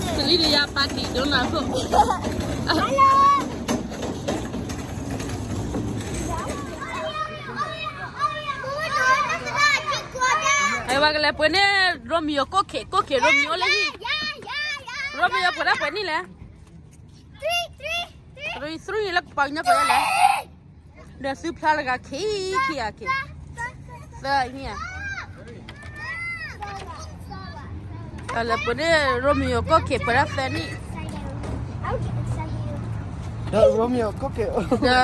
စလံတယါပာ်တံၢ်ဒိၣ်နၤခိၣ်. အဝဲကလဲၤပှ့ၤန့ၢ် Romeo ကိၣ်ခ့, ကိၣ်ခ့ Romeo လၢဟံၣ်. Romeo ပှ့ၤဒၣ်ပှဲၤနံၣ်လဲၣ်. Three, three လၢပှၤကညီပှဲၤလဲၣ်. ဒီးသုဖျါလၢဂၤခံ, ခံဂၤခံ, သၢနံၣ်ဧါ. အလဲၤပှ့ၤန့ၢ် Romeo ကိၣ်ခ့ ပှဲၤဒၣ်သၢနံၣ်. ဒီး Romeo ကိၣ်ခ့, ဒီး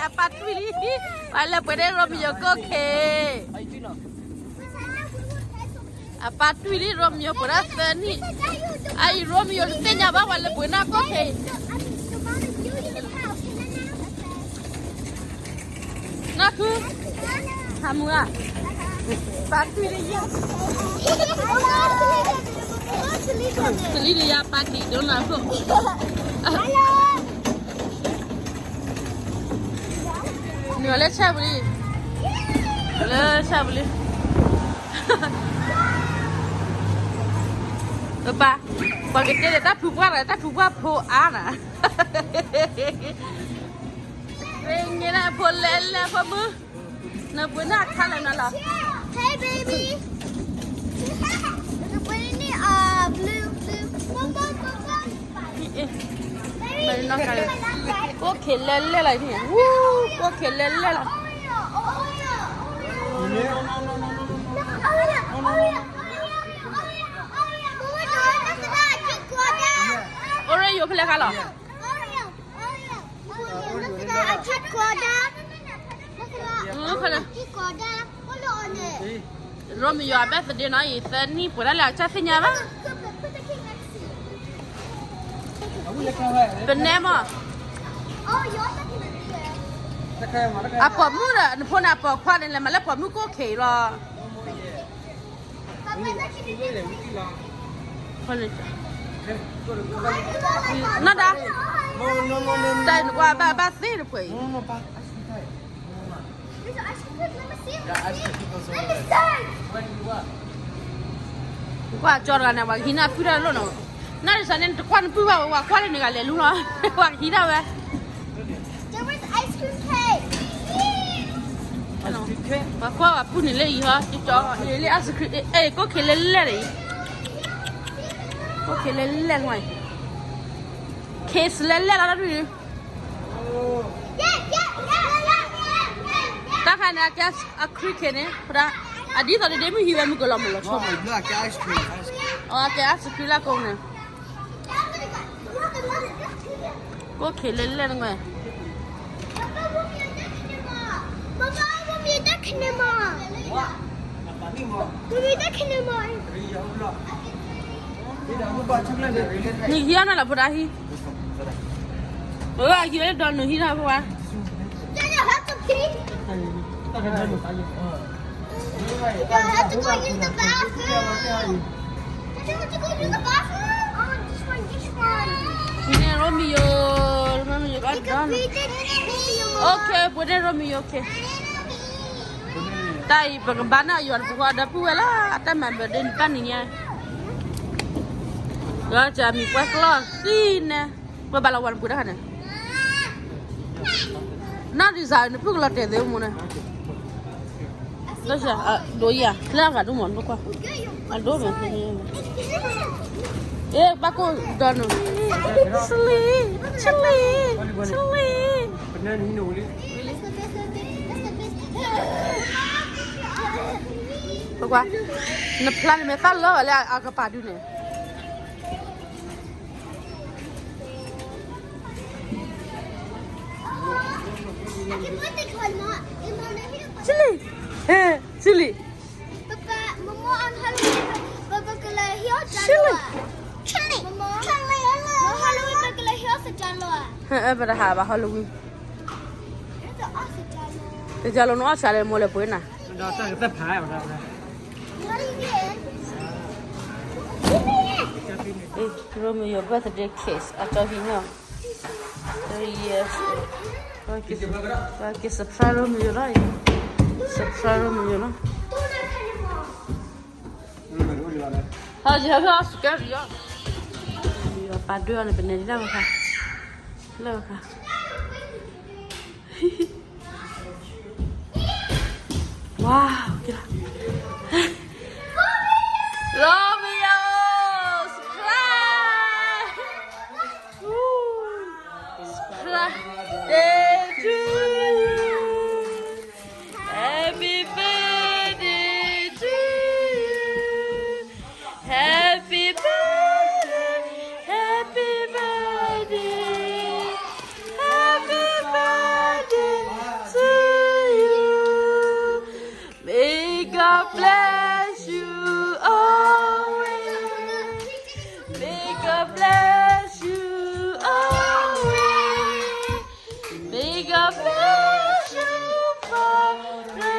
အပၢ်တွံၢ်လံ, ပှၤလဲၤပှ့ၤန့ၢ် Romeo ကိၣ်ခ့. အပၢ်တွံၢ်လံ Romeo ပှဲၤဒၣ်သၢနံၣ်. အအံၤ Romeo တသ့ၣ်ညါဘၣ် ပှၤလဲၤပှ့ၤန့ၢ်ကိၣ်ခ့. နီၢ်ခု, ဟးမူဧါ, ပၢ်တွံၢ်လံယဲၢ်, စလံတယါပာ်တံၢ်ဒိၣ်နၤခိၣ်. နုာ်လၢဆၣ်ပူၤလံ, လၢဆၣ်ပူၤလံ. ပပၢ်, ပှၤကတဲဒီးတၢ်ဖုပှၢ်ဒီး တၢ်ဖုပှၢ်ဖိအါနၤ, ညဲဒၣ်ဖိလဲၣ်လဲၣ်ဖိမုၣ်, နပှ့ၤန့ၢ်အခါလၢနၤလီၤ. Hey baby, နပှ့ၤန့ၢ် blue, blue. ကိၣ်ခ့လဲၣ်လဲၣ်လီၤ, ကိၣ်ခ့လဲၣ်လဲၣ်လီၤ. Oreo ဖဲလဲၣ်ခါလီၤ. ရိမယီၤအ birthday နီၤအံၤ သၢနံၣ်ပှဲၤဒၣ်လၢအကစၢ်သ့ၣ်ညါဘၣ်. ပနဲမး, အပိာ်မုၣ်ဒီး နဖိန့ၣ်အပိာ်ခွါန့ၣ် လဲၤမၤလၢပိာ်မုၣ်ကိၣ်ခ့အံၤလီၤ. နီၢ်ဒါ, တၢ်နကွၢ်ဘၣ်ဘၣ်သ့တပှဲၤအံၤ. Wait, what? ကွၢ်ကၠီတဂၤန့ၣ် ပှၤကဟံးန့ၢ်ပုၢ်တၢ်လိၣ်နီၤ. နၢ်ဒ်စးန့ၣ် တကွၢ်နပုၢ်ဘၣ်ဝဲ ပှၤကွၢ်လၢနဂၤလဲၤလူလီၤ. ပှၤကဟံးဒၣ်ဝဲ. ပှၤကွၢ်ပှၤပုၢ်န့ၣ်လၢအံၤဟီ, ကၠီလၢ ice cream, အဲ ကိၣ်ခ့လဲၣ်လဲၣ်န့ၣ်, ကိၣ်ခ့လဲၣ်လဲၣ်နွံ, cake လဲၣ်လဲၣ်လီၤဒၣ်ဒုး. တၢ်ခါန့ၣ် အကဲ ice cream cake န့ၣ် ဖဒၣ်, အဒ်သိးဒ့ဒ့မုၢ်ဟံးဝဲမုၢ်ကလီၤမုၢ်လီၤဆိ, အကဲ ice cream လၢကိးန့ၣ်, ကိၣ်ခ့လဲၣ်လဲၣ်နွံ. နဟံးအီၤန့ၣ်လီၤဖိဒၣ်ဟံး, အဟံးလၢဒီးနဟံးန့ၣ်ဖိဝါ. Romeo, Romeo, Romeo, okay, ပှ့ၤန့ၢ် Romeo, okay. တၢ်အံၤ ပကဘါန့ၢ်အယွၤတပူၤဃီဒီပုၢ်ဝဲၢ်လၢ အတၢ်မၤ birthday န့ၣ် တၢ်နံၤညါ, ဒီးကမံၤပှဲၤကျီၢ်သံန့ၣ်, ပှၤဘၣ်လီၤဝဲနပူၤတၢ်ခါန့ၣ်, နီၢ်ဒ်စး နပုၢ်ကလီၤတဲာ်သ့မူန့ၣ်, ဒိယၤ လၢအဂၤဒိၣ်မး နကွၢ်, အဒိၣ်မး, အ့ ဘၣ်ကိၣ်ဒီးနုၤ, ဆလံ, ဆလံ, ဆလံ. ပကွၢ်, နဖျါန့ၣ်မ့ၢ်သၣ်လၢလၢအကပၤဒုန့ၣ်. ဆလံ, ဟဲ, ဆလံ, ဆလံ, ဟဲ ပတဟးဘၣ် Halloween, တကလီၤနအီၣ်ဆါလဲၣ် မိၢ်လဲၤပှ့ၤနၤ. Romeo birthday cake အကၠီဟံးန့ၢ်, three years, ပက့ၤ surprise Romeo လီၤ, surprise Romeo လီၤ. ဟဲ ယဟဲဖဲအီၣ်စကဲရံၤအီၤ, ပာ်ဒွဲအီၤန့ၣ် ပနဲဒ်လၢဝဲခါ, လၢဝဲခါ. Wow, okay. Romeo, surprise! Ooh, surprise. Day to you. Happy birthday to you. Happy birthday, happy birthday, happy birthday to you. May God bless you always. May God bless you always. May God bless you forever.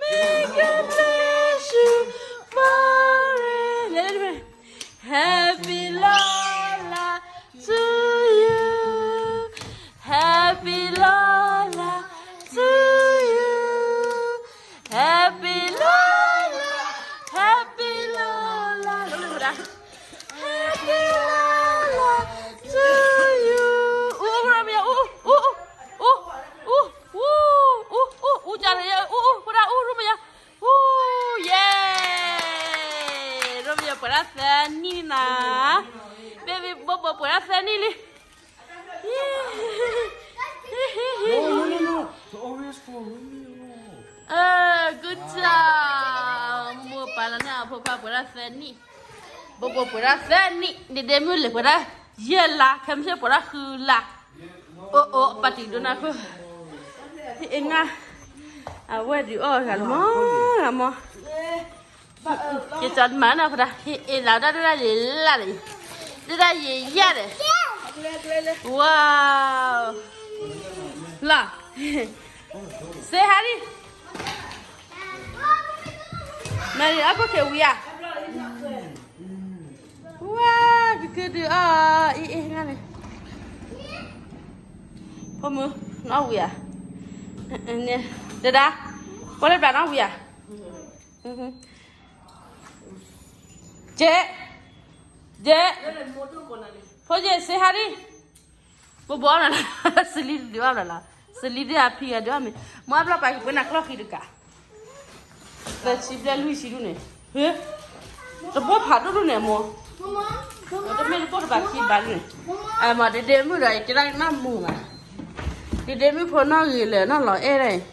May God bless you forever. Happy Lola to you. Happy Lola to you. Happy Lola. Happy Lola. Happy Lola to you. အူ အူ ရမယၤ အူ အူ အူ အူ အူ အူ အူ အူ ကၢ်လၢယဲ အူ အူ ဖိဒၣ် အူ ရမယၤ အူ ယဲ ရမယၤပှဲၤဒၣ်သၢနံၣ်နၤ baby ဘိဘိပှဲၤဒၣ်သၢနံၣ်လံ Good job မိၢ်ပၢ်လၢန့ၣ်အဖိခွါပှဲၤဒၣ်သၢနံၣ် ဘိဘိပှဲၤဒၣ်သၢနံၣ် ဒ့ဒ့မုၣ်လဲၤပှဲၤဒၣ်ယဲၢ်လါ ခဲမုၢ်ဆ့ၣ်ပှဲၤဒၣ်ဃုလါ အိၣ်အိၣ် ပာ်တံၤဒိၣ်နၢ်ခိၣ် အ့ၣ်ငါ အဝဲဒုးအီၣ်ဂၤလီၤမး ဂၤမး ယကၠီမၤနၢ်ဖဒၣ် အ့ၣ်လါဒၣ်ဒၣ်ယဲၢ်လါန့ၣ် ဒၣ်ဒၣ်ယဲၢ်ယါဒီး ဝါ လီၤ စ့ဟါလံ မ့ၢ်အီၣ်ခိၣ်ခဲဝံၤဧါ ဝါ ကကဒုးအီၣ်အ့ၣ်အ့ၣ်ငါန့ၣ် ဖိမုၣ် နီၣ်ဝံၤဧါ တဒါ ပှၤလၢဘျးနီၣ်ဝံၤဧါ ကဲ ကဲ ဖိကဲ စ့ဟါလံ ဘိဘိအီၣ်နၤလၢ စလံဒုးအီၣ်နၤလၢ စလံဒုးအဖံဂၤဒုးအီၣ်မ့ၢ် မ့ၢ်အဘျီပာ်ကပှဲၤနၤကျီၢ်ခံတကး သၢဆံဘျဲၣ်လွံၢ်ဆံဒူၣ်န့ၣ် ဟ့ တဘိဖးဒိၣ်ဒိၣ်န့ၣ်မိၢ် တမ့ၢ်တဘိတဘၣ်ခံဘၣ်ဒူၣ်န့ၣ် အမ့ၢ်ဒ့ဒ့မုၣ်ဒီး ကဲဒၣ်နၢ်မူၤဘၣ် ဒ့ဒ့မုၣ်ဖိနီၣ်ဂ့ၤလၢာ်နီၣ်လီၤအဲၣ်ဒၣ်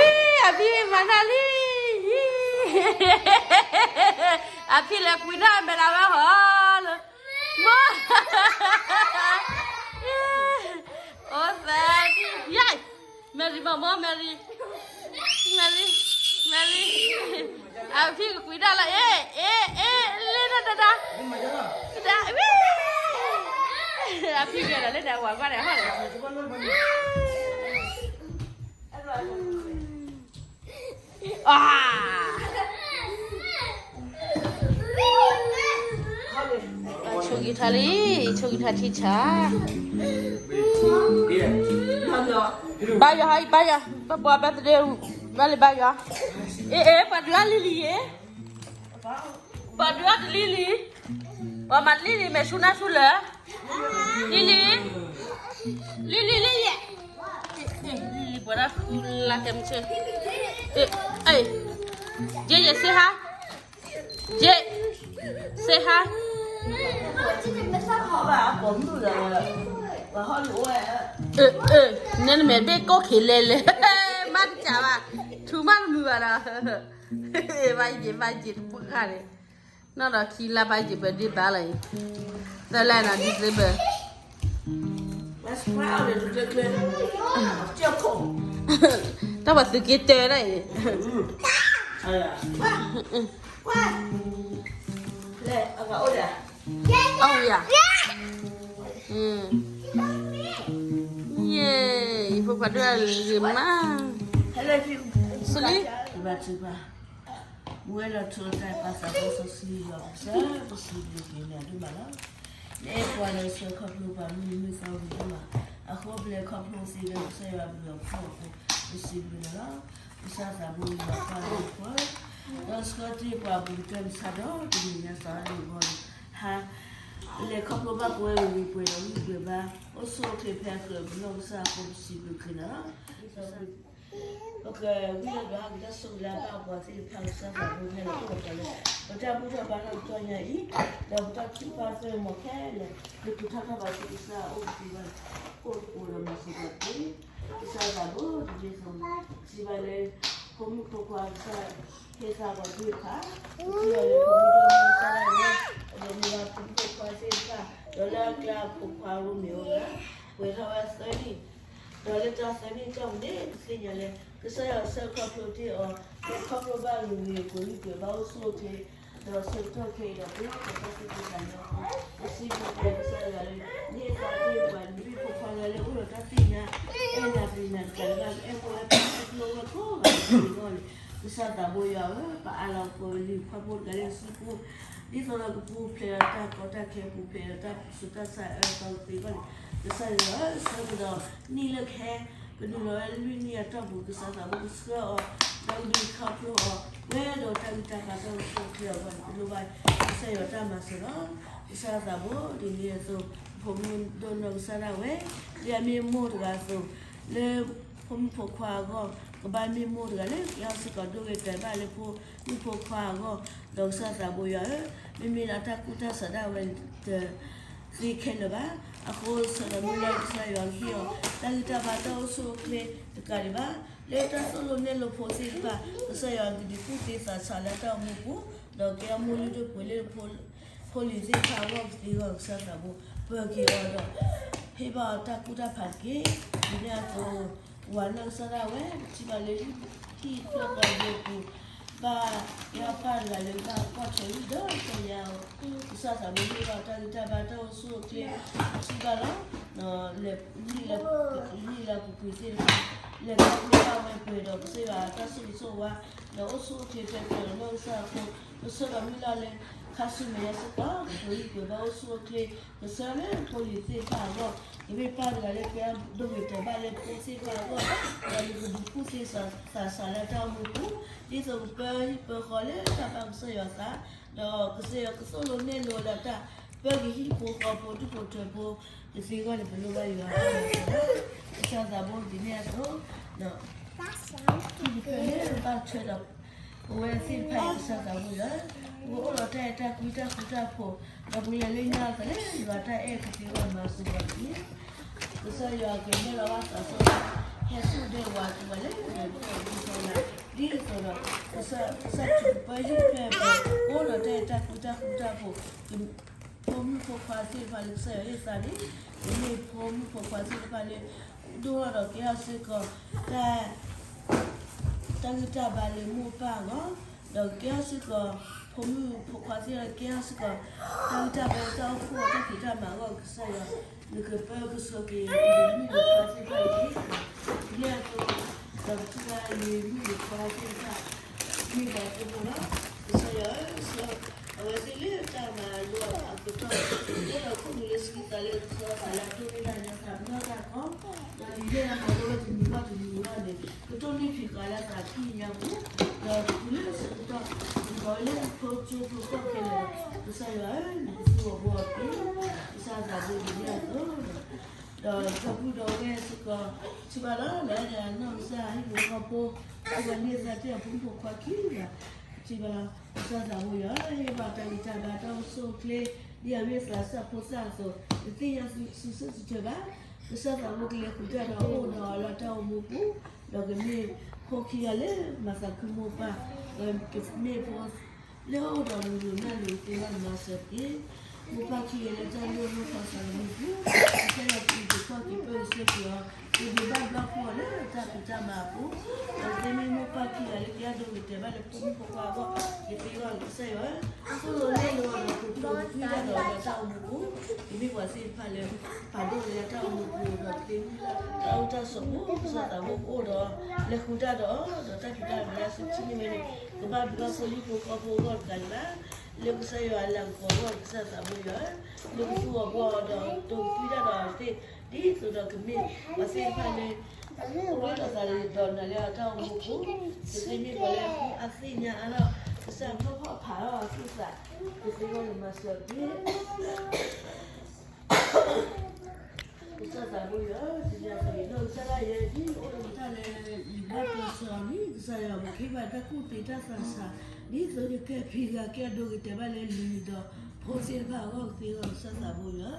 အံၤ ဝံ အဖံမၤနၢ်လံ အဖံလဲၤကွံာ်နၢ်မဲာ်လၢဝဲဟီလၢ မ့ၢ် အိၣ်သၢဒံ ယဲ Mary မ့ၢ်မ့ၢ် Mary Mary Mary အဖံကကွံာ်ဒၣ်လၢ အ့ အ့ အ့ လ့ဒၣ်တဒါ တဒါ ဝံ အဖံကဲဒီးလၢဒၣ်ဝၤကွၢ်ဒီးဟီလၢ အါ ဆိၣ်ဂ့ၤထါလံ ဆိၣ်ဂ့ၤထါထံဆၣ် ဘါယွၤဟီ ဘါယွၤ ပပှၤ birthday ဘၣ်လံဘါယွၤ အ့ အ့ ပှၤဒုးအီၣ်လံလံယ့ ပှၤဒုးအီၣ်တလံလံ ပှၤမၤတလံလံ မဲာ်ဆူနၢ်ဆူလၢာ် လံလံ လံလံလံယဲ လံလံ ပှၤဒၣ်ဃုလါကဲမုၢ်ဆ့ၣ် အ့ ယဲ ယဲ စ့ဟါ ယဲ စ့ဟါ အ့ အ့ နဲနမဲာ်ဘ့ၣ်ကိၢ်ခံးလဲၤလဲၤ မၤတကးဘၣ် ထူမးတမုာ်ဘၣ်ဒီး ဘၣ်ယံာ်ဘၣ်ယံာ်တပူၤဃာ်န့ၣ် နီၢ်ဒီးခံလါဘၣ်ယံာ်ဘၣ်ဒ့ဘၣ်လီၤအံၤ သၢလါနီၤ December တၢ်ပှၤသုးက့တၢ်ဒၣ်အံၤ အဝံၤဧါ ယဲ ယဖိခွါဒိၣ်ဂ့ၤမး စလံ ဝဲဒီးထိးတၢ်ပာ်သးစီဆှံယွၤပစၢ် ပစံးဘျုးက့ၤနၤဒိၣ်မးလီၤ. နအဲၣ်ပှၤလၢဆၢခီဖျိပှၤမုၢ်နံၤမုၢ်သီဝံၤဒိၣ်မး, အဃိပလဲၤခီဖျိစ့လၢကစၢ်ယွၤဘျုးအဖှိၣ်အဃိ ပစံးဘျုးနၤလီၤ. ကစၢ်သးဘိယွၤပၢ်လၢပှဲၤ, ဒီးဆှၢတ့ၢ်ပှၤဘူးကတၢၢ်မုၢ်ဆါဒီးတနံၤညါစးထီၣ်န့ၣ်အဂီၢ်န့ၣ်, ဟါ, လဲၤခီဖျိဘၣ်ပဝဲဂ့ၤဂ့ၤပှဲၤဒီးဂံၢ်ပှဲၤဘၣ်, အိၣ်ဆူၣ်အိၣ်ချ့ဖဲအကြၢးပနီၢ်ကစၢ်အဃိပစံးဘျုးက့ၤနၤလီၤ. ပကဝံၣ်လီၤဒီးဟးက့ၤတၢ်ဆိၣ်ဂ့ၤလၢအဘၣ်ပှၤသ့ၣ်တဖၣ် ကစၢ်သးဘိဟဲလီၤအိၣ်ဒီးပှၤလၢ ပတၢ်ဘူၣ်ထီၣ်ဘါထီၣ်တကတီၢ်ညါအံၤ, ဒီးပတၢ်ထုကဖၣ်သ့ၣ်မီၤခဲလၢာ်, လၢပတၢ်ထီၣ်ဘးသ့ၣ်ကစၢ်အိၣ်ကသ့ဘၣ်, အိၣ်တပူၤဒီးမၤစၢၤပှၤတက့ၢ်. ကစၢ်သးဘိတဒ်သိး စံးဘၣ်လၢ ဖိမုၣ်ဖိခွါကစၢ် ဟ့ၣ်သးပှၤသ့ၣ်တဖၣ်, ပထံၣ်အီၤလၢဖိမုၣ်ဒိၣ်မုၣ်ကစၢ်ဒၣ်ဝဲ, ဒီးမ့ၢ်ဘၣ်ဖိမုၣ်ဖိခွါသ့ၣ်တဖၣ်, ဒီးလၢအကျါဖိခွါရိမ့ၤအိၣ်လၢ ပှဲၤထီၣ်ဝဲသၢနံၣ်, ဒီးလၢတၢ်သၢနံၣ်အတီၢ်ပူၤန့ၣ် ပသ့ၣ်ညါလၢ ကစၢ်ယွၤဆှၢခီဖျိတ့ၢ်အီၤ, လၢခီဖျိဘၣ်ဂ့ၤဂ့ၤပှဲၤဂံၢ်ပှဲၤဘၣ်အိၣ်ဆူၣ်အိၣ်ချ့, ဒီးဆၢကတီၢ်ခဲအံၤဒီး ပတၢ်စူၢ်တၢ်နာ် ပစံးဘျုးကစၢ်ယွၤလၢ နဟ့ၣ်သးတ့ၢ်ပှၤ နမ့ၢ်ဖိခွါလၢအအိၣ်ဒီးတၢ်သ့ၣ်ညါ, အဲၣ်နၤပျံၤနၤတကးဒံးဘၣ် အဲၣ်ဖိအဲၣ်ဖိအဲၣ်ကျိဝဲၢ်ကိးဂၤဒဲးအဂီၢ်န့ၣ်, ကစၢ်သးဘိယွၤဧၢ, ပအၢၣ်လီၤပှၤလံၤခွါဖိတဂၤလၢနစုပူၤ, ဒ်သိးဒီးကပူၤဖျဲးဒီးတၢ်ကီတၢ်ခဲ ပူၤဖျဲးဒီးတၢ်စူးတၢ်ဆါအၢသီကသ့အဂီၢ်န့ၣ်, ကစၢ်ယွၤဧၢ, ဆၢကဒီးနံၣ်လၢကဟဲ ကနုာ်လီၤဝဲလွံၢ်နံၣ်အတီၢ်ပူၤ ကစၢ်သးဘိကဆှၢအီၤ, ဒီးကဒုးခီဖျိအီၤ, ဝဲဒီးတၢ်ဂံၢ်တၢ်ဘါတၢ်အိၣ်ဆူၣ်အိၣ်ချ့အဂီၢ်န့ၣ် ပလိၣ်ဘၣ်ကစၢ်ယွၤတၢ်မၤစၢၤလီၤ. ကစၢ်သးဘိဒ်န့ၣ်အသိး, ဖိမုၣ်ဒိၣ်နီၢ်ကစၢ်ဒၣ်ဝဲ, ဒ်အမ့ၢ်မိၢ်တဂၤအသိး, လၢဖိမုၣ်ဖိခွါအဂီၢ်, ကဘၣ်မ့ၢ်မိၢ်တဂၤလၢကဟဲစ့ၢ်ကီးဒိဂ့ၤတဲာ်ဘၣ်လၢဖိမုၣ်ဖိခွါအဂီၢ်, ဒီးကစၢ်သးဘိယွၤဧၢ, မ့မ့ၢ်လၢတၢ်ကူၣ်တၢ်ဆးဒၣ်ဝဲန့ၣ် တသ့ခဲလၢာ်ဘၣ်, အဃိဆၢဒီးမုၢ်လၢ်ကစၢ်ယွၤကဟ့ၣ်အီၤ တၢ်ဂံၢ်တၢ်ဘါတၢ်အိၣ်ဆူၣ်အိၣ်ချ့တကးဒံးဘၣ်, လၢတၢ်သိၣ်လိနဲၣ်လိဖိသ့ၣ်တဖၣ် ကစၢ်ယွၤကဒုးကူၣ်သ့သးဆးလၢတၢ်အိၣ်မူပူၤ, ဒီးကဲအမိၢ်လုၢ်ဒိၣ်ပှ့ၤလၢဖိလံၤသ့ၣ်တဖၣ်အဂီၢ်ကသ့အဂီၢ် ကစၢ်သးဘိ ပၢၤက့ၤအီၤဒီး ဟ့ၣ်ဘၣ်အီၤတၢ်ကူၣ်တၢ်ဖးတက့ၢ်. ဒ်န့ၣ်အသိး ဝၤနီၢ်ကစၢ်ဒၣ်ဝဲ ပထံၣ်ဘၣ်လၢဟံၣ်ဖျၢၣ်ကီၢ်ပူၤ ဘၣ်ကဲအပၢ်တဂၤလၢဘၣ်ကွၢ်ထွဲဝံၤဒီး ကစၢ်ယွၤဧၢ, ကစၢ်သးဘိဟ့ၣ်ဘၣ်တၢ်ဂံၢ်တၢ်ဘါတၢ်အိၣ်ဆူၣ်အိၣ်ချ့ ပထံၣ်ဘၣ်လီၤ. လံာ်လၢပူၤကွံာ်သ့ၣ်တဖၣ် လဲၤခီဖျိဘၣ်ဝဲပှဲၤဒီး ကစၢ်ယွၤအတၢ်ဆိၣ်ဂ့ၤဆိၣ်ဝါ ဒီးအိၣ်ဆူၣ်အိၣ်ချ့ဖဲပှဲၤဒီးနီၢ်ကစၢ်အဃိ ပဆၢဒီးမုၢ်လၢ်လၢ ခါဆူမဲာ်ညါစ့ၢ်ကီး ပှဲၤဂံၢ်ပှဲၤဘါအိၣ်ဆူၣ်အိၣ်ချ့ ကဆှၢလၢဖိလံၤသ့ၣ်တဖၣ်အဂီၢ်, ကမ့ၢ်ပၢ်တဂၤလၢကဲဒိဂ့ၤတဲာ်ဘၣ်လၢဖိသ့ၣ်တဖၣ်အဂီၢ်, ဒီးနကဒုးကူၣ်သ့သးဆးလၢတၢ်အိၣ်မူပူၤ, ဒ်သိးကပၢဟံၣ်ပၢဃီလၢတၢ်ဘၣ်ကစၢ်ယွၤအသး, ဒီးကစၢ်ယွၤကသိၣ်လိနဲၣ်လိဒီးတၢ်ပၢက့ၤဟံၣ်ဖိဃီဖိဒူၣ်ဖိထၢဖိ ကသ့အဂီၢ်န့ၣ် ပလိၣ်ဘၣ်ယွၤတၢ်မၤစၢၤလီၤ. ကစၢ်သးဘိဒ်န့ၣ်အသိး ဒီး ဟံၣ်တဖျၢၣ်လၢဘၣ်ထွဲဒီး ပဝဲသ့ၣ်တဖၣ်အံၤ ကစၢ်သးဘိယွၤဧၢ, ပကအိၣ်ဒီးတၢ်အဲၣ်တၢ်ကွံတၢ်ဃူတၢ်ဖိး, ဒီးပကလဲၤလၢညါအသးလၢယွၤတၢ်အဲၣ်ကသ့အဂီၢ်မၤစၢၤပှၤတက့ၢ်. ကစၢ်ယွၤကနဲၣ်လီၤဘၣ်သးစီဆှံ ဟဲစိာ်ဒၢဝၤသ့ၣ်တဖၣ်လၢပှၤဒ်သိးလီၤ. ဒ်သိးဒီး ကစၢ် ကစၢ်ထူးကပၢဟံၣ်တဖျၢၣ်အပူၤ အိၣ်ဒီးတၢ်အဲၣ်တၢ်ကွံတၢ်ဃူတၢ်ဖိး ဖိမုၣ်ဖိခွါသ့ၣ်တဖၣ်လၢကစၢ်ယွၤဟ့ၣ်သါန့ၣ် ကမ့ၢ်ဖိမုၣ်ဖိခွါသ့ၣ်တဖၣ်လၢ ဒိၣ်ထီၣ်ဒီးကဲထီၣ်စ့ၢ်ကီး တၢ် တၢ်ဂံၢ်တၢ်ဘါလၢမိၢ်ပၢ်အဂီၢ်, ဒီးကဲထီၣ်စ့ၢ်ကီး ဖိမုၣ်ဖိခွါသ့ၣ်တဖၣ်လၢကဲထီၣ်စ့ၢ်ကီး တၢ်ဂံၢ်တၢ်ဘါလၢတၢ်အိၣ်ဖှိၣ်အတၢ်ဖံးတၢ်မၤအဂီၢ် ကစၢ်ယွၤ နကပၢကဆှၢက့ၤ လံၤမုၣ်လံၤခွါသ့ၣ်တဖၣ်တက့ၢ်. ဒ်န့ၣ်အသိး ဒီးပထံၣ်ဘၣ်လံၤမုၣ်လံၤခွါသ့ၣ်တဖၣ် မ့ၢ်ပှၤသိဖိလီၤ. ကစၢ်ယွၤဧၢ, ဆှၢအဝဲသ့ၣ်လၢတၢ်မၤလိအကတီၢ် အိၣ်ဒီးခိၣ်နူာ်လၢဆံသးလၢကဆှၢသးလၢအဒိၣ်န့ၢ်တၢ်ညါသးနီၢ်တၢ်ကီ, ဒီးလံာ်လၢအမၤလိဝဲတနံၤဘၣ်တနံၤအဂီၢ်န့ၣ် ကတိၢ်နီၣ်ဖံးဃာ်လၢသးခံညါပူၤ, ဒီးတုၤလၢဆၢကတီၢ် ကတီၤလၢဖိကၠိဖိကီၢ်ခဲလၢာ်, ကစၢ်ယွၤဧၢ, နကသူအီၤဘှီအီၤတက့ၢ်. ကစၢ်သးဘိဒ်န့ၣ်အသိး ဒီးဒီပုၢ်ဒီဝဲၢ်စ့ၢ်ကီး ထံၣ်ဘၣ်လီၤ လၢအနီၢ်ကစၢ်ဟံၣ်ဖိဃီဖိ ထံၣ်ဘၣ်န့ၢ်သါတ့ၢ်အဖိမုၣ်ဖိခွါခံဂၤ ထံၣ်ဘၣ်လီၤ. ကစၢ်သးဘိယွၤ ဟ့ၣ်ဘၣ်တၢ်ဂံၢ်တၢ်ဘါတၢ်အိၣ်ဆူၣ်အိၣ်ချ့ ဒ်အမ့ၢ်သးစၢ်ဖိသၣ်အသိး တသ့ၣ်ညါစုဆၢစုဆၢဘၣ်. ကစၢ်သးဘိကလဲၤဃုာ်တၢ်ဒီးအိၣ်ဒီးအီၤလၢတၢ်အိၣ်မူပူၤ, ဒီးကမ့ၢ်ဖိခံဂၤလၢမၤသးခုမိၢ်ပၢ်, ဒီးကမ့ၢ်ဖိ လၢအအိၣ်ဒီးမုာ်မုာ်မးလိာ်သ့ဝဲမၤစၢၤတက့ၢ်. မိၢ်ပၢ်ခံဂၤလၢတၢ်လိၣ်အလိၣ်ခီၣ်သးကမူပူၤ, ကစၢ်ယွၤကပူၤကဖီၣ်က့ၤပၢၢ်ကဆှၢက့ၤအီၤ, ကဒုးဘၣ်ဘျါဖှိၣ်အီၤလၢတၢ်ဖံးတၢ်မၤအပူၤ, ဒီးကမ့ၢ်မိၢ်ပၢ်ခံဂၤလၢကဲအဒိဂ့ၤတဲာ်ဘၣ်လၢဖိမုၣ်ဖိခွါအဂီၢ် ကသ့အဂီၢ်န့ၣ် ကစၢ်ယွၤဧၢ, သိၣ်လိနဲၣ်လိအီၤဒီး ကပူၤကဖီၣ်က့ၤတၢ်ဒီးအီၤလၢတၢ်အိၣ်မူပူၤ, ကမ့ၢ်ပှၤသ့ၣ်တဖၣ်လၢ ဖးဒိၣ်လၢတၢ်အိၣ်မူပူၤဒီး ကသ့မုၢ်လၢ်တၢ်အိၣ်တၢ်ဆိးပူၤ, ကစၢ်သးဘိကအိၣ်ဒီး လဲၤဃုာ်တၢ်ဒီးအီၤ ဒီးတၢ်ဖံးတၢ်မၤလၢအစုထံၣ်န့ၢ်ဝဲန့ၣ် ကဘၣ်ဘျါဖှိၣ်လံဖိဃီဖိအဂီၢ်တကးဒံးဘၣ်. လၢကစၢ်ယွၤအလၤကပီၤအဂီၢ် ကစၢ်သးဘိယွၤဧၢ, လၢကသူအီၤဘှီအီၤဒီး တိာ်ကွံတၢ်ဒီးအီၤသ့ၣ် ဒ်သိးဒီးကမ့ၢ်ပှၤသ့ၣ်တဖၣ်လၢ အိၣ်ဒီးသးဒီးနၤလၢအတၢ်အိၣ်မူပူၤ, ကသ့မ့ၢ်ပှၤလၢအသ့ၣ်ညါအါထီၣ် ကစၢ်ဖီၣ်ဖးထီၣ်အသူၣ်သး, ကသ့ဝဲလၢမၤစၢၤအီၤတက့ၢ်. ကစၢ်သးဘိယွၤ, တနံၤအံၤ ကစၢ်ဒၣ်ယဲ ဒ်အိၣ်ဒီးတၢ်လၢ ယဘၣ်ပၢၤစီအီၤန့ၣ် ကစၢ်ယွၤ ပကဟ့ၣ်ဘၣ်တၢ်ကူၣ်သ့တၢ်သးစၢ် ဒ်သိးယကဲဖံဂၤကဲအဒိ ကတဲဘၣ်လၢလံၤဒီးဖိသ့ၣ်တဖၣ်အဂီၢ် ကသ့အဂီၢ် ကစၢ်သးဘိယွၤ,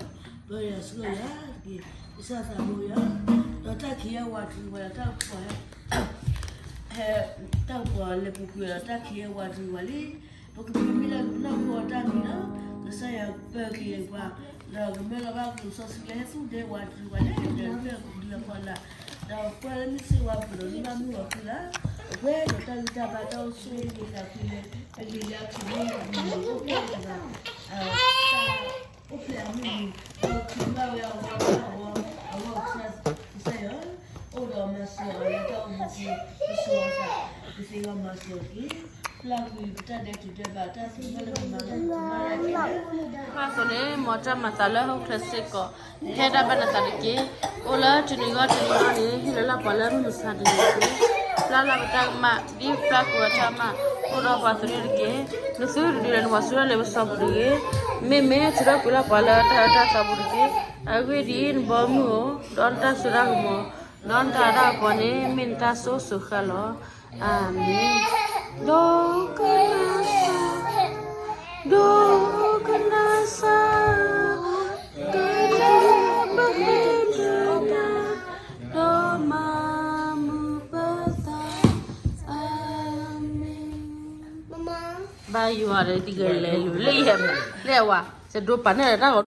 ပၢယွၤဆှၢယၤတက့ၢ်. ကစၢ်သးဘိယွၤ, ဒီးတၢ်ခံးအဝးတရံးဝဲဒီးတၢ်ကပီၤ ဟဲ တၢ်ကပီၤလဲၤပူၤကွံာ်ဒီးတၢ်ခံးအဝးတရံးဝဲလံ. ပကမ့ၢ်မ့ၢ်လၢကနီၢ်ခိအတၢ်မံၤလီၤ. ကစၢ်ယွၤပၢက့ၤပှၤ, ဒီးကမၢလီၤဘၣ်က့ၤစီဆှံလၢဟဲသူၣ်ဒဲဝးတရံးဝဲလၢ ဒီးပၢကဒုအဖီလာ်, ဒီးပှၤလၢမ့ၢ်စ့ဝါပူၤဒီးမ့ၢ်ဘၣ်မုၢ်ဂီၤသုလၢ အဝဲဒီးတၢ်ဂံၢ်တၢ်ဘါတၢ်အိၣ်ဆူၣ်အိၣ်ချ့သးခုလၢ ပလံၤလၢအခံးန့ၣ် မ့ၢ်အိၣ်ဖျဲၣ်အမုၢ်နံၤ ဒီးခံးဘၣ်ဝဲအဝီ အဝီ အဝီ ကစၢ်ယွၤ အိၣ်ဒီးမၤစၢၤအီၤလၢတၢ်အိၣ်မူပူၤ ကစၢ်ယွၤ ကသ့ဝဲမၤစၢၤအီၤတက့ၢ်. ပျၢ်ကွံာ်ပတၢ်ဒဲးတူၢ်ဒဲးဘးတၢ်သ့ၣ်တဖၣ်လၢပမၤလၢပမၤလၢ်က့ၤလၢ ဘၣ်သိးန့ၣ် မ်တၢ်မၤသးလၢဟီၣ်ခိၣ်ချၢစ့ၢ်ကီး ဟဲဒၣ်ဘၣ်နသးတက့ၢ်. အိၣ်လၢတနံၤဂီၢ်တနံၤဂီၢ်န့ၣ် ဟ့ၣ်လီၤလၢပှၤလၢမုၢ်မဆါတနံၤတက့ၢ်. ပျၢ်လၢပတၢ်ကမၣ် ဒ်ပျၢ်ကွံာ်ဝဲတၢ်ကမၣ် အိၣ်ဒီးပှၤသုးရ့ၣ်တက့ၢ်. နသုတဒုးလၢနပှၤစူၢ်တၢ်လၢပစီပူၤတဂ့ၤ. မ့မ့ၢ်ထုးထီၣ်ကွံာ်လၢပှၤလၢတၢ်အၢတၢ်သီပူၤတက့ၢ်. အဂ့ၢ်ဒ်အံၤ နဘီမုၢ်ဧိၤ, ဒီးနတၢ်စိတၢ်ကမီၤ, ဒီးနတၢ်အၢတၢ်ကပီၤန့ၣ် မ့ၢ်နတၢ်စိၤစိၤဃၣ်လီၤ. အၤမ့ၣ်. ဒိကနၣ်စၢ်, ဒိကနၣ်စၢ်, ကစၢ်ပဟ့ၣ်ဒုးနၤ, ဒီးမၤမုာ်ပသး, အၤမ့ၣ်. ဘၣ်ယွၤဒီးတံၤကလဲၤလူၤလၢယဲၢ်မး လၢအဝၤ စဒိပာ်န့ၢ်တၢ်ဂီၤ